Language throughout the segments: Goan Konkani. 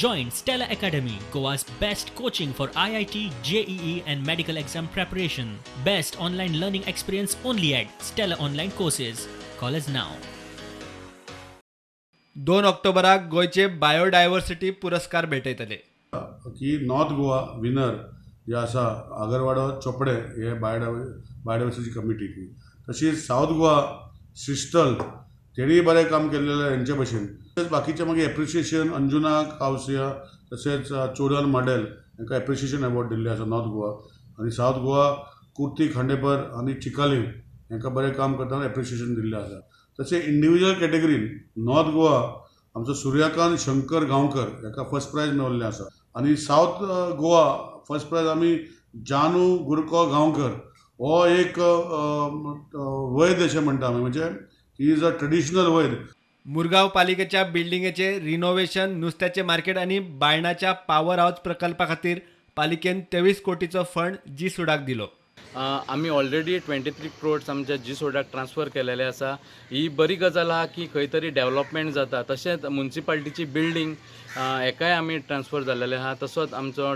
Join Stella Academy, Goa's best coaching for IIT, JEE, and medical exam preparation. Best online learning experience only at Stella Online Courses. Call us now. 2 ऑक्टोबराक गोंयचे बायोडायव्हर्सिटी पुरस्कार भेटयतले. की नॉर्थ गोवा विनर जे आसा, आगरवाडो चोपडे हे बायोडायवर्सिटी कमिटीची. तशीच सावथ गोवा श्रिश्टल, तेणीय बरें काम केल्लें हेंचे भशेन. तशेंच बाकीचे मागीर एप्रिशिएशन अंजुना कावसिया, तशेंच चोडन माडेल हांकां एप्रिशिएशन अवॉर्ड दिल्ले आसा नॉर्थ गोवा. आनी सावथ गोवा कुर्ती खांडेपर आनी चिकालीम हांकां बरें काम करतना एप्रिशिएशन दिल्लें आसा. तशें इंडिविज्युअल कॅटेगरीन नॉर्थ गोवा आमचो सुर्यकांत शंकर गांवकर हाका फर्स्ट प्रायज मेळिल्लें आसा आनी सावथ गोवा फर्स्ट प्रायज आमी जानू गुरको गांवकर, हो एक वैद्य अशें म्हणटा आमी, म्हणजे he is a traditional वैद्य. मुरगांव पालिकेच्या बिल्डिंगेचे रिनोव्हेशन, नुस्त्याचे मार्केट आनी बायणाच्या पावर हावस प्रकल्पा खातीर पालिकेन 23 कोटीचो फंड जी सुडाक दिलो. आमी ऑलरेडी 23 क्रोड्स आमच्या जी सोडाक ट्रान्सफर केलेले आसा. ही बरी गजाल आहा की खंय तरी डेवलपमेंट जाता. तशेंच मुन्सिपाल्टीची बिल्डींग हेकाय आमी ट्रान्सफर जाल्लेले आहा. तसोच आमचो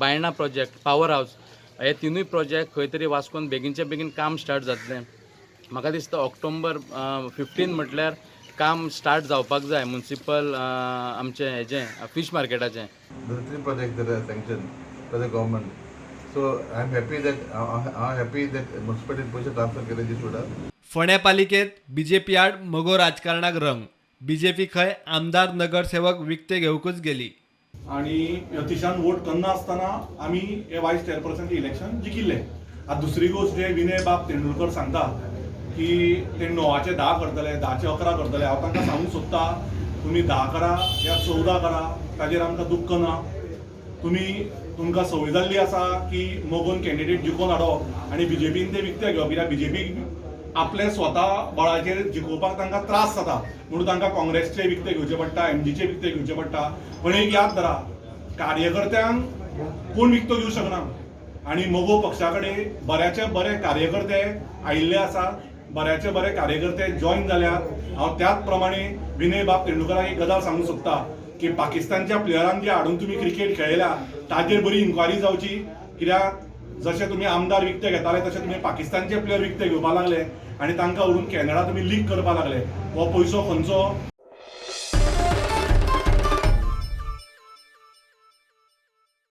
बायणा प्रोजेक्ट, पावर हावस, हे तिनूय प्रोजेक्ट खंय तरी वास्कोन बेगीनच्या बेगीन काम स्टार्ट जातलें. म्हाका दिसता ऑक्टोबर 15 म्हटल्यार काम स्टार्ट जावपाक जाय मुन्सिपल आमचें हेजें fish मार्केटाचें. The three projects that are sanctioned by the government. So I'm happy that municipality पयशे ट्रान्सफर केले जी सुद्धा. फोंड्या पालिकेत बीजेपी आड मगो राजकारणाक रंग. बीजेपी खंय आमदार नगरसेवक विकते घेवंकूच गेली. आणि यतीशान वोट करना आसतना आमी हे वायस चेअरपर्सनचे इलेक्शन जिखिल्ले. आतां दुसरी गोश्ट, जे विनय बाब तेंडुलकर सांगता की ते 9चे 10 करतले, 10चे 11 करतले, हांव तांकां सांगूंक सोदता, तुमी 10 करा या 14 करा, ताजेर आमकां दुख्ख ना. तुमी तुमकां संवय जाल्ली आसा की मगोन कॅन्डिडेट जिखोवन हाडप आनी बीजेपीन ते विकते घेवप, कित्याक बीजेपी आपले स्वता बळाचेर जिखोवपाक तांकां त्रास जाता, म्हणून तांकां काँग्रेसचे विकते घेवचे पडटा, एमजीचे विकते घेवचे पडटा. पण एक याद धरा, कार्यकर्त्यांक कोण विकतो घेवंक शकना आनी मगो पक्षा कडेन बऱ्याचे बरे कार्यकर्ते आयिल्ले आसा, बऱ्याचे बरे कार्यकर्ते जॉयन जाल्यात. हांव त्याच प्रमाणे विनय बाब तेंडुलकराक एक गजाल सांगूंक सोदता की पाकिस्तानच्या प्लेयरांक जे हाडून तुमी क्रिकेट खेळयल्या, ताजेर बरी इन्क्वायरी जावची, कित्याक जशे तुमी आमदार विकते घेताले, तशे तुमी पाकिस्तानचे प्लेयर विकते घेवपाक लागले आनी तांकां व्हरून कॅनडा तुमी लीग करपाक लागले. हो पयसो खंयचो?